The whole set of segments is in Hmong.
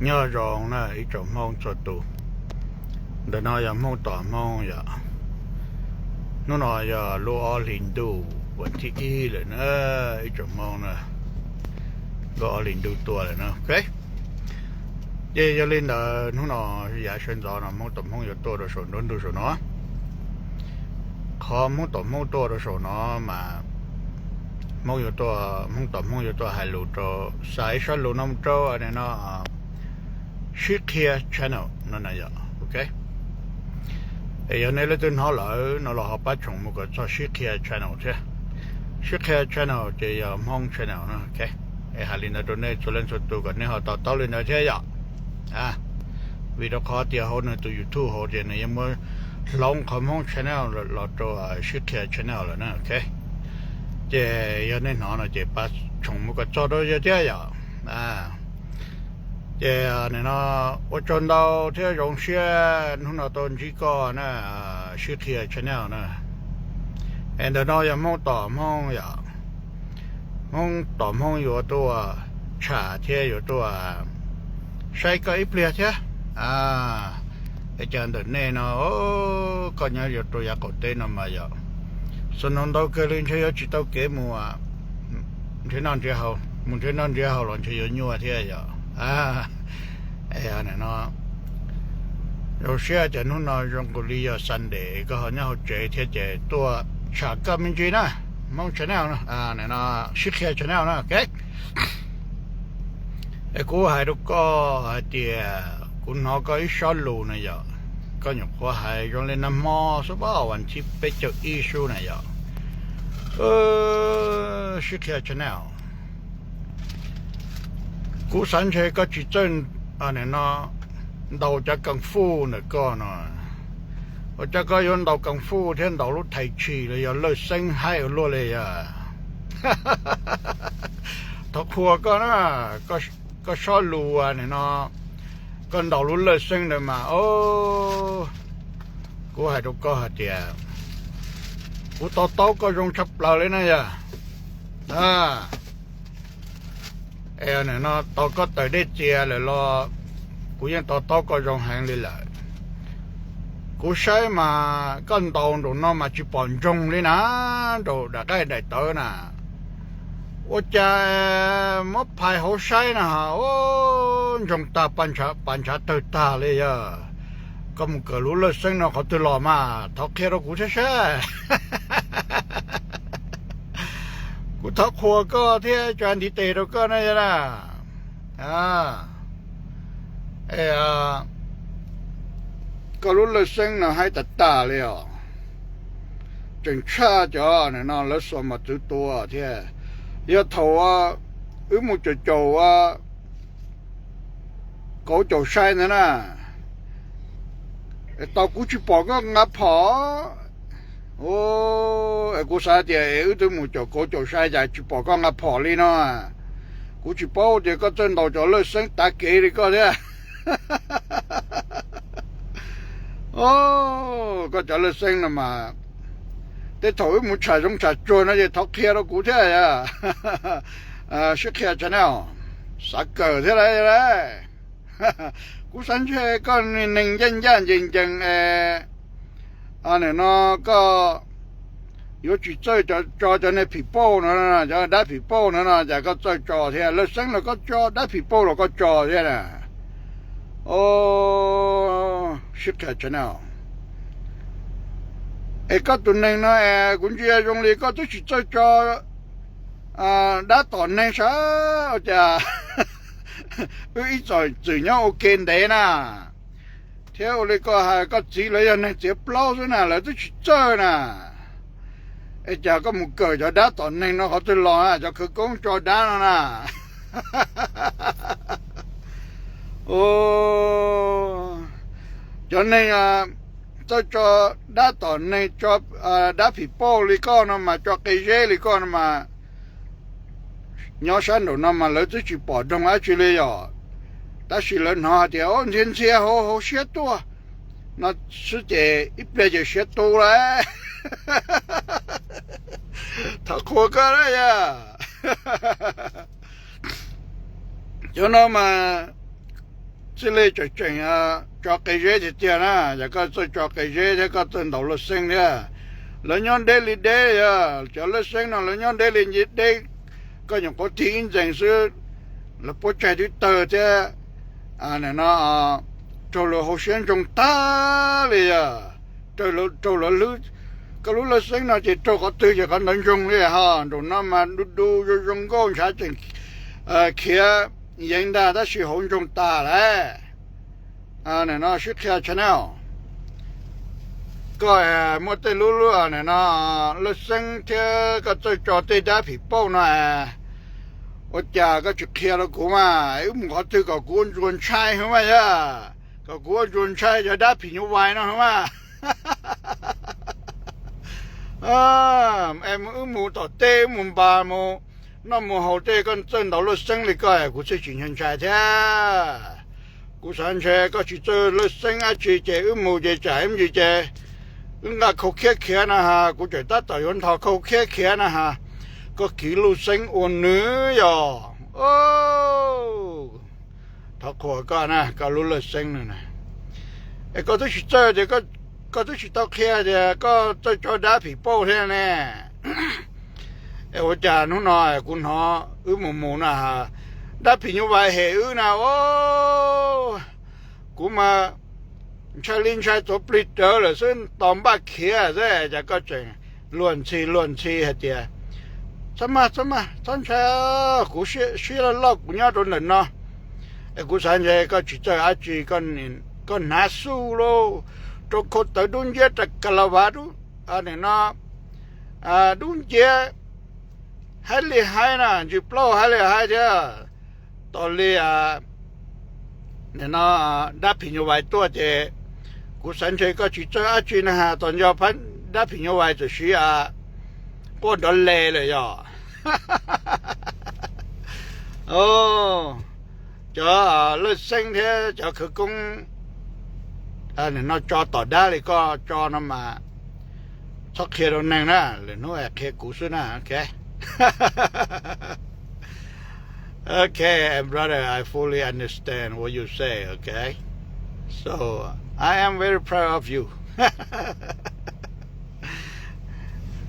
Nyob zoo na ib tsoom Hmoob txhua tus. Ntawm no yog Hmoob tom Hmoob yom. Hnub no yog lub ob hlis ntuj vas thib ib lawm na, ib tsoom Hmoob na, lub ob hlis ntuj tuaj lawm na. Ces yog li ntawd hnub no yav sawv ntxov no Hmoob tom Hmoob yuav tuaj rau saum nruab ntug saum no. Qhov Hmoob tom Hmoob tuaj rau saum no mas Hmoob yuav tuaj, Hmoob tom Hmoob yuav tuaj hais lus rau, xa ib sab lus no mus rau no, Sib Qhia Channel no na yom. Es yog nej leej twg hnov lawm no los ho pab tshoom mus kom txog Sib Qhia Channel thiab. Sib Qhia Channel ces yog Hmoob channel no. Es hais li ntawd rau nej txhua leej txhua tus kom nej ho to taub li ntawd thiab yom. Vim rau qhov tias hauv nws tus YouTube hauv ces nws yeej muab hloov qhov Hmoob channel los rau Sib Qhia Channel lawm na. Ces yog nej hnov no ces pab tshoom mus kom txog rau yawg thiab yom. Ces nim no ua tsaug ntau thiab zoo siab hnub no tau ntsib koj na, Sib Qhia Channel na. Es ntawm no yog Hmoob tom Hmoob yom. Hmoob tom Hmoob yuav tuaj tsham thiab yuav tuaj saib koj ib pliag thiab. Es cas ntawm nej no koj nyob yuav rau yav qaum teb no mas yom, xub no ntau kawg li ntshe yuav tsis tau kev mus nrhiav noj nrhiav haus, mus nrhiav noj nrhiav haus los ntshe yuav nyuaj thiab yom. No zoo siab ces hnub no zoo nkaus li yog Sunday koj ho nyob hauv tsev thiab ces tuaj tsham koj me ntsis na. Hmoob channel no, Sib Qhia Channel na. Es kuv hais rau koj hais tias kuv hnov koj ib sab lus na yom, koj nyuam qhuav hais zoo li nag hmo xwb, vas thib peb caug ib xwb na yom. Sib Qhia Channel, kuv xav ntshe koj tsis txawj no ntaus cov kee fuj ntawm koj no. Ua cas koj yuav ntaus kee fuj thiab ntaus lub thais tshis los yog lawj xeeb haib ua luaj li yom? Thov qhuas koj na, koj sab lus nim no koj ntaus lub lawj xeeb ntawd mas, kuv hais rau koj hais tias kuv to taub koj zoo tshaj plaws li na yom. Es nim no tos koj tawm dej txias lawm los kuv yeej to taub koj zoo heev li lawm. Kuv saib mas koj ntaus nraum no mas tsis pom ntsoog li na, nraum daim qaib daim tawv na. Ua cas muab phais hauv saib na, ntsoog tag, pas ntshav tawg tag li yog. Koj mus kawm lub lawj xeeb no qhov twg los mas thov qhia rau kuv thiab saib. Kuv thov qhuas koj thiab tsa ntiv tes rau koj na yog na. Koj lub lawj xeeb no haib tas tas li os. Tseem tshaj cov no lawv xuas mos txwv tua thiab. Yog thaum wb mus caum caum kauv caum sai ntawd na, tau kuv tsis pom koj nqa phom. Kuv xav tias es wb twb mus caum kauv caum sai cas tsis pom koj nqa phom li no. Kuv tsis paub tias koj txawj ntaus cov lawj xeeb tav kev li koj thiab. Koj cov lawj xeeb no mas, tej thaum wb mus tsham zoov tsham tsuag no ces thov qhia rau kuv thiab. Sib Qhia Channel, xav kawm thiab lauj. Kuv xav ntshe koj neeg ncaj ncaj ncees ncees es nim no koj yuav tsis txawj tso cov niag phim pauj no, cov dab phim pauj no no cas koj txawj tso thiab? Lawj xeeb los koj tso, dab phim pauj los koj tso thiab na. Sib Qhia Channel, es koj tus neeg no es kuv ntsia zoo li koj twb tsis txawj tso dab tom neeg sav, ua cas wb ib txwm nyob ua ke ntev na, thiab ua li koj hais koj txiv lawv yog neeg txiav plaub xwb na, lawv twb tsis txawj na. Es cas koj mus kawm cov dab tom neeg no qhov twg los, cov khawv koob tso dab no na? Cov neeg txawj tso dab tom neeg, tso dab phim pauj li koj no mas, tso qe zeb li koj no mas, nyob sab nraum no mas lawv twb tsis pom doog dab tsi li yom. Tab sis lawv hnov hais tias ntxhia ntxhia hauv hauv siab tuaj no xwb ces ib pliag ces siav tu lawm. Thov qhuas koj na yog. Cov no mas Xws li tseem tseem tso qe zeb tiag tiag na, yog koj txawj tso qe zeb thiab koj txawj ntaus laj xeeb thiab, lawv nyob deb li deb, yog cov laj xeeb no lawv nyob deb li deb, koj nyuam qhuav tig ib ntxees xwb, lawv puab tsaig twb tawg thiab. No raug lawv hauv siab ntsoog tag li, yog raug lawv hlwb. Koj lub laj xeeb no ces raug qhov twg ces qhov ntawd ntsoog li ho. Nraum no mas du du zoo zoo nkauj ntshav tseem khiav yeev ntag tab sis hauv ntsoog tas lawm. No sib qhia channel, koj muaj tej lub lub no laj xeeb thiab koj txawj tso tej dab phim pauj no, ua cas koj tsis qhia rau kuv mas, wb mus qhov twg kom kuv ua ntsuag ntshai hwv mas, yog kom kuv ua ntsuag ntshai cov dab phim nyuj vais no hwv mas. Wb mus tom teb wb mus npas mus noj mus haus tej, koj txawj ntaus laj xeeb li koj kuv thiaj tsis ntshai ntshai thiab. Kuv xav ntshe koj tsis txawj laj xeeb dab tsi ces wb mus ces tsam ib ntsis ces wb nqa khau khiab khiav na has, kuv tseem tab tom yuav nthos khau khiab khiav na has, koj kiv laj xeeb ua nws yog. Thov qhuas koj na, koj lub laj xeeb no na, es koj twb tsis txawj tias, koj twb tsis tau qhia tias koj txawj tso dab phim pauj thiab ne. Es ua cas hnub no kuv hnov wb mus mus na, dab phim nyuj vais hem wb na, kuv mas ntshai li ntshai txuav plig rawv lawm xwb, tos npaj khiav xwb, cas koj tseem luag ntxhi luag ntxhi hais tias, txhob maj txhob maj txhob ntshai, kuv siab loj loj kuv nyob rau ntawm no. Es kuv xav ntshe koj tsis txawj dab tsi, koj hnav xuj lauj, rau khau tawv dub nciab rau ka la vas dub, nim no dub nciab haib li haib na, ntsis plaub haib li haib thiab. Tos li nim no dab phim nyuj vais tuaj ces kuv xav ntshe koj tsis txawj dab tsi na has, tos nco dab phim nyuj vais txawm siv quaj nrov le lawm yog. Cov laj xeeb thiab cov khawv koob nim no tso tom dab li koj tso no mas txhob qhia rau neeg na, lwm hnub qhia kuv xwb na, ok? Okay, and brother, I fully understand what you say, okay? So, I am very proud of you.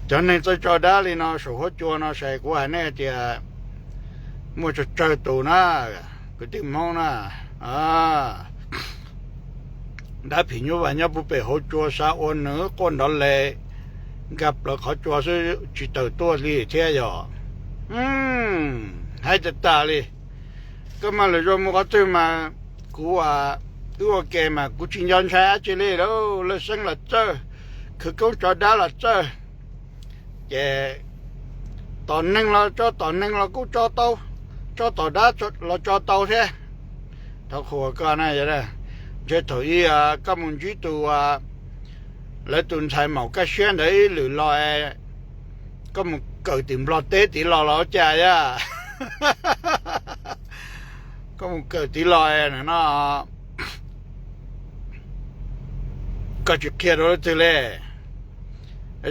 Cov neeg txawj tso dab li no saum huab cua no, saib kuv hais nej tias muaj tsawg tsawg tus na, kwv tij Hmoob na, dab phim nyuj vais nyob puag pem hauv tsua xav ua nws quaj nrov le, nkag plaws qhov tsua xwb tsis tawm tuaj li thiab yog. Hais tas tas li, koj mas lwm zaus mus qhov twg mas kuv, wb ua ke mas kuv tsis nco ntshai dab tsi li lauj, laj xeeb los txawj, khawv koob tso dab los txawj, ces tom neeg los tso, tom neeg los kuj tso tau, tso tom dab los tso tau thiab. Thov qhuas koj na, ntshe thaum ub koj mus ntsib tus, lawv tus ntxhais maum kaj siab ntawd ib lwm los, koj mus kawm tim Nplog teb tid los los cas yog. Koj mus kawm tid los no koj tsis qhia rau leej twg li.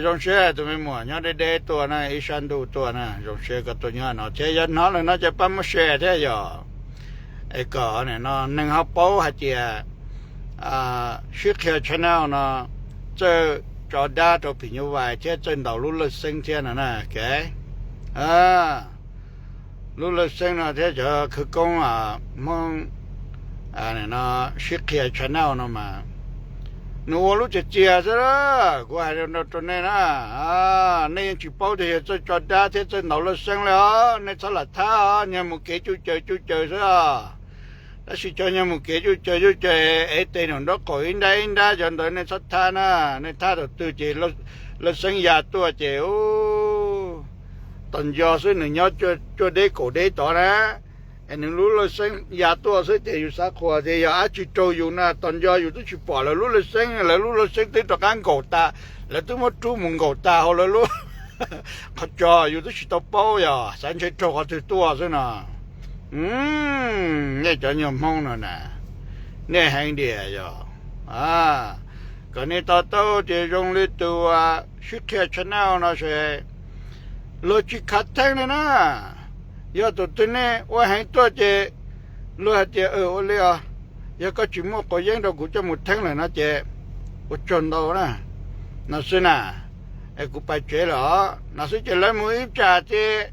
Zoo siab tus me muam nyob deb deb tuaj na, ib sab ntuj tuaj na, zoo siab koj tuaj nyob no thiab, yog hnov lawm no ces pab muab share thiab yog, es kom nim no neeg ho paub hais tias sib qhia channel no txawj tso dab rau phim nyuj vais thiab txawj ntaus lub laj xeeb thiab no na, ok. Lub laj xeeb no thiab cov khawv koob Hmoob sib qhia channel no mas nws ua lub txias txias xwb. Kuv hais rau nej na, nej yeej tsis paub tias yog txawj tso dab thiab txawj ntaus laj xeeb li os, nej txhob lam thab os, nyiag mus kev cuj caws cuj caws xwb os. Tab sis cov nyiag mus kev cuj caws cuj caws, ev tes nraum nraub qaum ib nrab ib nrab cov ntawd nej txhob thab na. Nej thab thaum twg ces laj xeeb ya tuaj ces tos nco xwb, nws nyob cuaj deb kaum deb tod na, es nws lub laj xeeb ya tuaj xwb ces yus xav qhuas tias yog dab tsi raug yus na, tos nco yus twb tsis pom lawv lub laj xeeb, lawv lub laj xeeb twb rov qab nkaum tas, lawv twb muab rub mus nkaum tas hauv lawv lub qhov tso, yus twb tsis tau paub, yog xav ntshe raug qhov twg tuaj xwb no. Nej cov nyuag Hmoob no na, nej heev tiag yog. Kom nej to taub tias zoo li tus sib qhia channel no ces luag tsis khav theeb li na. Yog tus twg nej ua heev tuaj ces luag hais tias ua li os, Yog koj tsis muaj quav yeeb rau kuv coj mus theeb lawm no ces ua tsaug ntau na. No xwb na, es kuv pais tsev lawm os. No xwb ces lawv mus ib tsam ces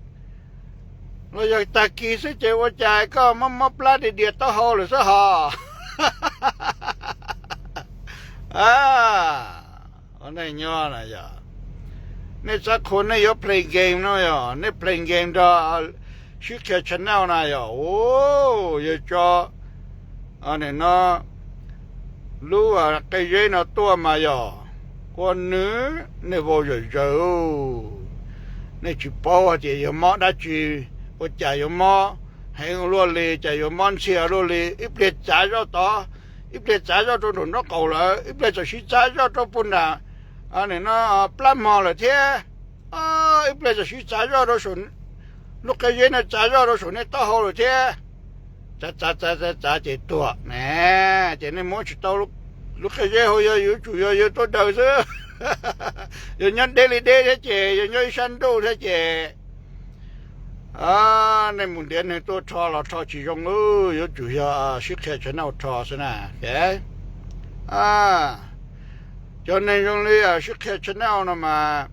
los yog tag kis xwb ces ua cas koj mob mob plab dias dias taub hau lawm xwb hos. Nej nyob na yog, nej xav qhuas nej yuav play game no yog, nej play game nrog Sib Qhia Channel na yog, yog tso nim no lub qe zeb no tuaj mas yog, kua nws, nej vau zom zaws, nej tsis paub hais tias yog mob dab tsi, ua cas yuav mob heev ua luaj li, cas yuav mob ntxhias ua luaj li. Ib pliag txav zoj tod, ib pliag txav zoj rau nraum nraub qaum lawm, ib pliag txawm sib txav zoj rau puag nram nim no plab mog lawm thiab. Ib pliag txawm sib txav zoj rau saum, lub qe zeb no txav zoj rau saum nej taub hau lawm thiab. Txav txav txav txav txav ces tuag ne, ces nej muab tsis tau. Lub qe zeb hauv yog yuav tsum yog yawg tuaj daws xwb. Yog nyob deb li deb thiab ces, yog nyob ib sab ntuj thiab ces nej mus ntiav neeg tuaj rho los rho tsis zoo, yuav tsum yog Sib Qhia Channel rho xwb na. Cov neeg zoo li Sib Qhia Channel no mas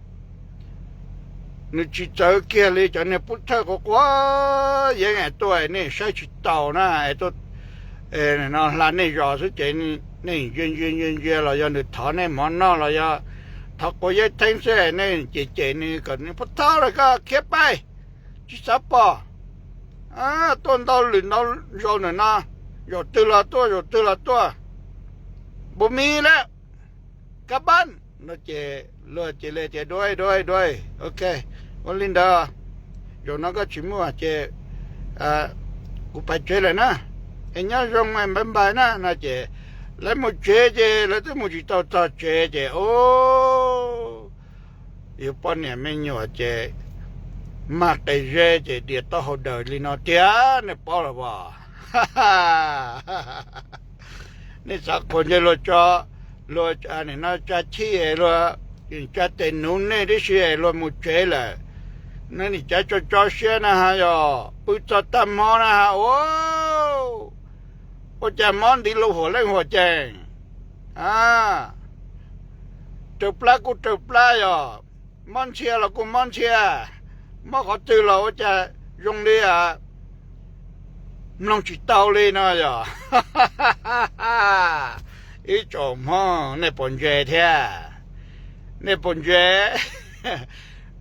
nws tsis txawv kiag li cov niag pub thawj quav quav yeeb es tuaj nej saib tsis taus na, es tuaj no hla nej zos xwb ces nej ntsia ntsia ntsia ntsia los yog nws thov nej mov noj los yog thov quav yeeb theeb xwb, nej cem cem nws kom nws puas thaub los koj khiav pais, tsis xav pom. Tuaj ntau lwm ntau zaus ntawm no, zaum twg los tuaj, zaum twg los tuaj, npus mis lawm, kab npab no ces luag cia li tias duab duab duab, ok, ua li ntawd, zaum no koj tsis muaj ces kuv pais tsev lawm na, es nyob zoo npaj npaj na no ces lawv mus tsev ces lawv twb mus tsis tau txog tsev ces o, yus poj niam me nyuam ces mag qe zeb ces dias taub hau daws li no tiag, nej paub los as? Nej xav qhuas ntsej luag tso, luag nim no tsa chij, luag tsa tes nuv nej tib si, luag mus tsev lawm, nej nim cav tso tso siab na has, yog pw txog tag hmo na has ua, ua cas mob ntiv lus huam leej huam cees, raws plab kuj raws plab, yog mob ntxhia los kuj mob ntxhia, mob qhov twg los ua cas zoo li mloog tsis tau li no yog. Ib tsoom Hmoob, nej puas ntse thiab? Nej puas ntse?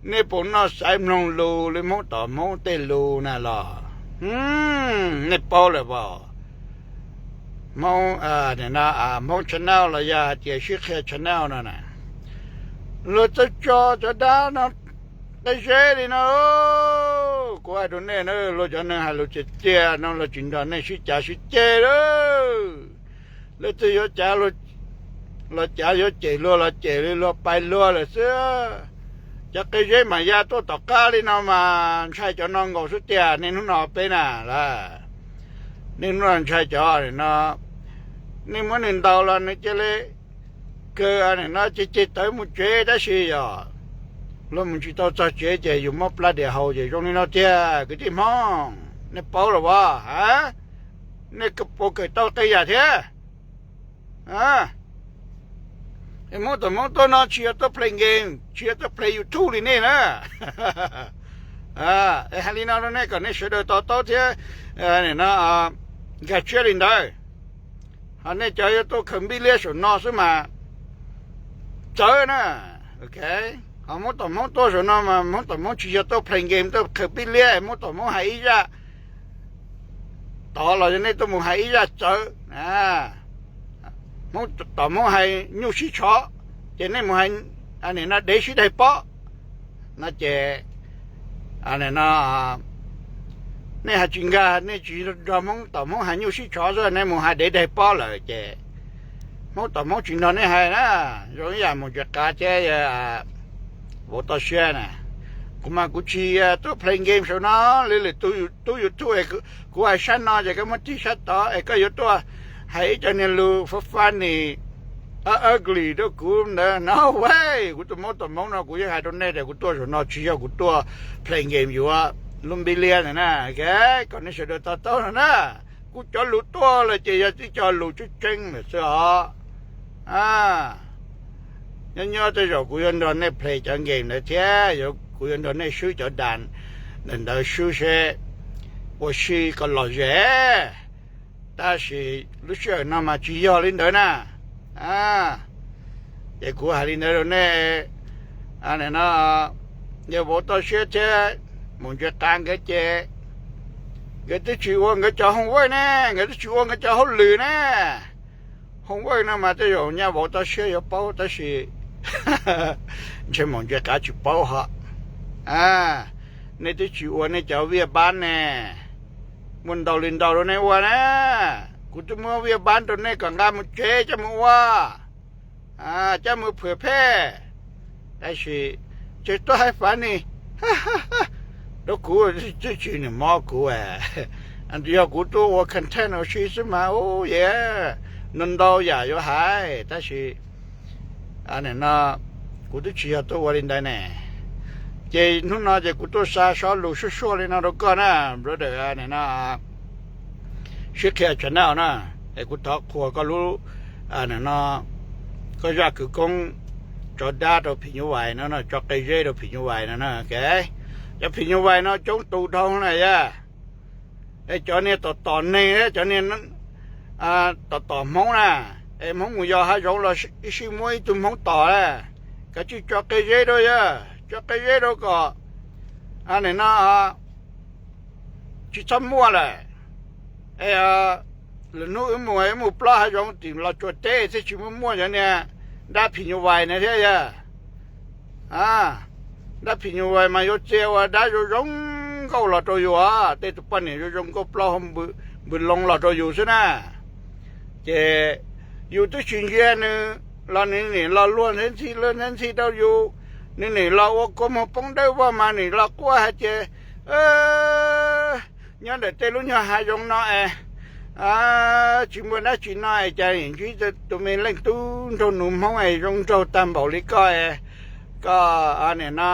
Nej puas noj xaiv mloog lus li Hmoob tom Hmoob tej lus na los? Nej paub lawm as? Hmoob, Hmoob channel los yog hais tias Sib Qhia channel no na, luag txawj tso cov dab no qe zeb li no. Kuv hais rau nej na, luag cov neeg hais lus tiag tiag no luag tsis nrog nej sib cav sib ceg lawm. Leej twg yuav cav los cav, yuav cem luag los cem li luag pais luag lawm xwb. Cov qe zeb mas ya tuaj tom qab li no mas ntshai cov no nkaus xwb tiag. Nej hnub no peb na lawm, nej hnub no ntshai cov no, nej muab nws ntaus los nws cia li kawg no ceg ceg tawv mus tsev tab sis yog luag mus tsis tau txog tsev ces yus mob plab dias hau ces zoo li no tiag kwv tij Hmoob. Nej paub los as? Nej puas kawm tau qee yam thiab? Hmoob tom Hmoob tuaj no tsis yog tuaj play game, tsis yog tuaj play YouTube li nej na. Es hais li no rau nej kom nej sawv daws to taub thiab no nkag siab li ntawd. Ho nej cov yuav tuaj khaws npib liab saum no xwb mas txawv na. Ho Hmoob tom Hmoob tuaj saum no mas Hmoob tom Hmoob tsis yog tuaj play game tuaj khaws npib liab, Hmoob tom Hmoob hais ib zaj tod los yog nej tuaj mus hais ib zaj txawv. Hmoob tom Hmoob hais nyuj sib tshov, ces nej mus hais no dev sib daig pob no ces no nej hais tsis nkag, nej tsis nrog Hmoob tom Hmoob hais nyuj sib tshov xwb, nej mus hais dev daig pob lawm ces Hmoob tom Hmoob tsis nrog nej hais na. Zoo ib yam mus tsev qav thiab vauv toj siab na. Kuv mas kuv tsis tuaj play game saum no li lwm tus tub YouTube. Kuv hais sab no ces koj muab tig sab tod es koj yuav tuaj hais ib co niag lus funny, ugly rau kuv ntawd no. Kuv tus Hmoob tom Hmoob no kuv yeej hais rau nej tias kuv tuaj saum no tsis yog kuv tuaj play game yuav lub npib liab ntawd na. Kom nej sawv daws to taub no na. Kuv cov lus tuaj lawm ces yog tib co lus tseeb tseeb lawm xwb os. Nyob nyob tej zaum kuv yuav nrog nej play cov game ntawd thiab kuv yuav nrog nej swb cov das ntawm ntawd swb seb ua si kom lom zem. Tab sis lub sij hawm no mas tsis yog li ntawd na. Ces kuv hais li ntawd rau nej, no, yog vauv toj siab thiab Maum Ntses Qav nkawd ces nkawd twb tsis ua nkawd cov homework ne, nkawd twb tsis ua nkawd cov hauj lwm ne. Homework no mas tej zaum nyaj vauv toj siab yuav paub tab sis ntshe Maum Ntses Qav tsis paub hos. Nej twb tsis ua nej cov viaj pab ne, muaj ntau li ntau rau nej ua na. Kuv twb muab viaj pab rau nej kom nqa mus tsev coj mus ua, coj mus phwm phej. Tab sis ces tuaj hais fav ni rau kuv, twb tsis nws mob kuv. Yog kuv tuaj ua content ua si xwb mas ub, yam ntau ntau yam yuav hais tab sis no kuv twb tsis yog tuaj ua li ntawd ne. Ces hnub no ces kuv tuaj xa so lus suaj suaj li no rau koj na, brother, no, Sib Qhia Channel na. Es kuv thov qhuas koj lub, no, koj zaj kwv koob tso dab rau phim nyuj vais no, tso qe zeb rau phim nyuj vais no na. Cov phim nyuj vais no coob tus dhau na yog, es cov niag tom tom neeg, cov niag tom tom Hmoob na, es Hmoob mus yos hav zoov los ib sij muab ib tug Hmoob tom na, kav tsij tso qe zeb rau yog, tso qe zeb rau kom, no, tsis txhob muaj lawm. Es lwm hnub wb mus, wb mus plob hav zoov tim Los Tsuas teb thiaj tsis muaj muaj cov niag dab phim nyuj vais na thiab yog. Dab phim nyuj vais mas yuav txia ua dab zoo zoo nkauj los rau yus, tej tus poj niam zoo zoo nkauj plaub hau npws loo los rau yus xwb na. Ces yus twb tsis ntsia nws los nws nim los luag ntxhi luag ntxhi rau yus, nws nim los ua kua muag poob dawb vog mas nim los quaj hais tias nyob ntawm tej lub nyuag hav zoov no es tsis muaj dab tsi no es cas nim ntsib tus me leej tub nraug nus Hmoob es zoo nraug tag npaum li koj es koj nim no,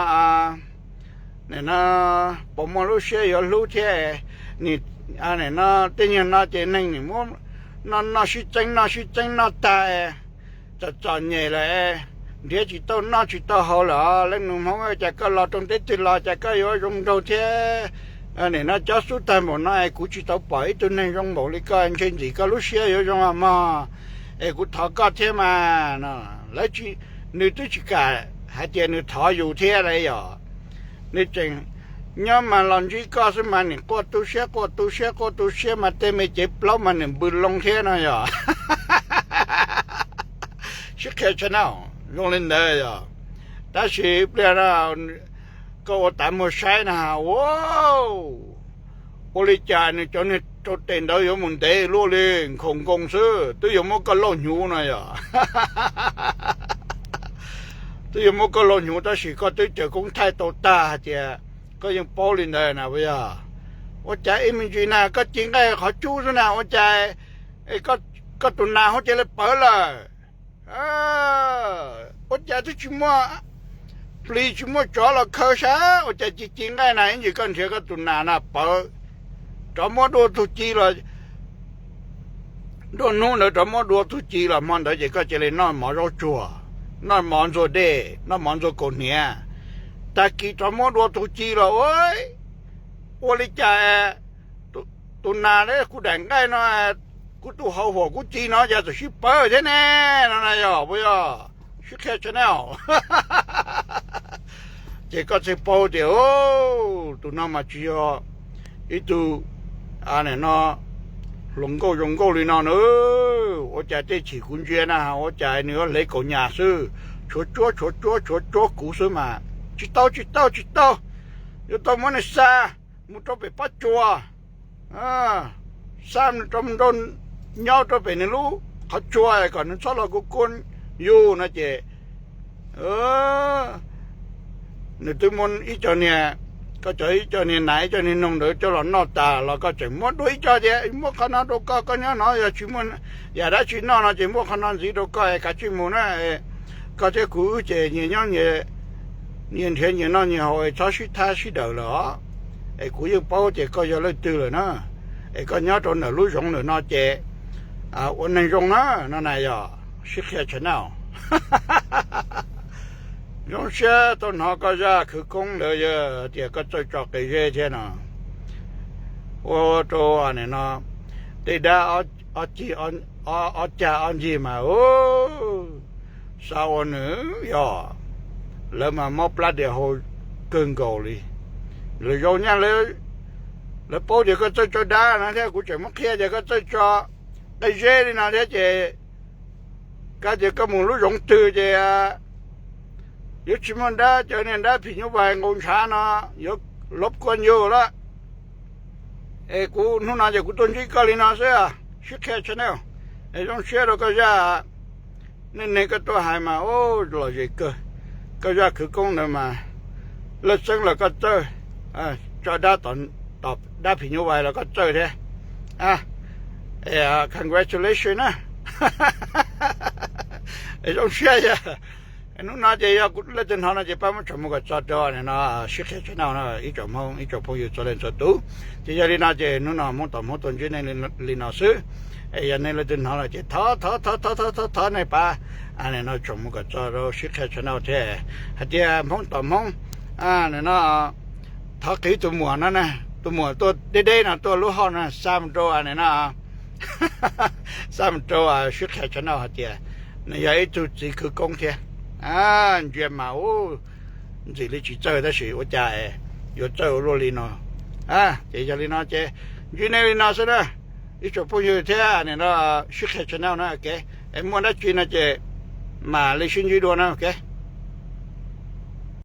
nim no puas muaj lub siab yuav hlub thiab? Nim no tej nyuag no ces neeg nim muab noj noj sib txeeb noj sib txeeb noj tag, txom txom nyem lawm, nrhiav tsis tau noj tsis tau haus lawm. Leej nus Hmoob, cas koj los rau teb twg los cas koj yuav zoo nraug thiab? Nim no cob xub tag npaum no es kuv tsis tau pom ib tug neeg zoo npaum li koj, ntshe ntxim koj lub siab yuav zoo mog. Es kuv thov koj thiab mas. Lawv, nws twb tsis kam hais tias nws thov yus thiab lauj, yog nws tseem nyob mas los ntsib koj xwb mas nim quaj tu siab quaj tu siab quaj tu siab mas tej me cev plaub mas nim npws loo thiab no yog. Sib Qhia Channel zoo li ntawd yog. Tab sis pliag no koj ua tav muag saib na, ua, ua li cas nws cov niag rau tes ntawd yuav mus ntev luaj li, nkhaus nkoos xwb, twb yuav muab koj lauj hnyuv no yog. Twb yuav muab koj lauj hnyuv tab sis koj twb caw koob thaij tau tag hais tias koj yeej paub li ntawd na puas yog? Ua cas ib me ntsis na koj ci nqaij qhov cub xwb na, ua cas koj tus nas ho cia li pawv lawm? Ua cas twb tsis muaj plis tsis muaj tsov los khaws sav, ua cas ci ci nqaij na ib ntsis koj nrhiav koj tus nas na pawv, rov muab dua tug ci los, nruab hnub ntawd rov muab dua tug ci los hmo ntawd ces koj cia li noj mov zaub tsuag, noj mov ntxuag dej, noj mov ntxuag kaus hniav. Tag kis rov muab dua tug ci los ua, ua li cas tus nas, kuv daim nqaij no, kuv tus hau huam kuv ci no cas txawm sib pawv thiab ne? No na yog puas yog? Sib Qhia Channel. Ces koj thiaj paub tias tus no mas tsis yog ib tug, nim no, hluas nkauj zoo nkauj li no na. Ua cas tej chim kuv ntsia na ua cas nws yuav hlev kaus nyas xwb, tshuav tsuab tshuav tsuab tshuav tsuab kuv xwb mas. Tsis tau tsis tau tsis tau, yuav tau muab nws xa mus rau pem pob tsuas, xa rau mus nrog nyob rau pem nws lub qhov tsua kom nws txhob los kua kua yus no ces nws twb muab ib co niag, koj cov ib co niag nas ib co niag noog ntawd coj los noj tas los koj tseem muab dua ib co tias muab qhov no rau koj, koj nyob no yog tsis muaj yam dab tsi noj no ces muab qhov no ntxiv rau koj es kav tsij mus na. Koj thiab kuv wb ces nyias nyob nyias nrhiav nyias noj nyias haus es txhob sib thab sib dawm lawm os. Es kuv yeej paub tias koj yog leej twg lawm na. es koj nyob rau ntawm lub zoov ntawm no ces ua neeg zoo na no na yog Sib Qhia Channel. Zoo siab tau hnov koj zaj khwv koob ntawd, yog tias koj txawj tso qe zeb thiab no. Ua rau nim no tej dab ob cig ob cag ob ncig mas u, xav ua nws yog lawv mas mob plab dias hau kawg nkaus li. Lawv zoo nyaj lawv paub tias koj txawj tso dab no thiab, kuv tseem muab qhia tias koj txawj tso qe zeb li no thiab ces koj tias koj mus lub zoov twg ces yuav tsis muaj dab, cov niag dab phim nyuj vais nqaus ntshav no yuav lov kua nyuj lawm. Es kuv hnub no ces kuv tuaj ntsib koj li no xwb, Sib Qhia Channel. Es zoo siab rau koj zaj, nej neeg koj tuaj hais mas u, lom zem kawg. Koj zaj khwv koob ntawd mas lawj xeeb los koj txawj, tso dab tom dab phim nyuj vais los koj txawj thiab. Congratulations na. Zoo siab yog hnub no ces yog kuv leej twg hnov no ces pab muab tsom mus kom txog rau nim no Sib Qhia Channel no ib tsoom Hmoob ib tsoom phooj ywg txhua leej txhua tus. Ces yog li no ces hnub no Hmoob tom Hmoob tuaj ntsib nej li no xwb. Es yog nej leej twg hnov lawm ces thov thov thov thov thov thov nej pab nim no tsom mus kom txog rau Sib Qhia Channel thiab hais tias Hmoob tom Hmoob nim no thov qiv tus muam no na, tus muam tuaj deb deb no tuaj lub hauj no xa mus rau nim no xa mus rau Sib Qhia Channel hais tias nws yog ib tug txiv khwv koob thiab. Ntsia mas u, ntxim li tsis txawj tab sis ua cas yuav txawj ua luaj li no. Ces yog li no ces ntsib nej li no xwb na, ib tsoom phooj ywg thiab nim no Sib Qhia Channel na. Es muaj dab tsi no ces mam li sib ntsib dua na.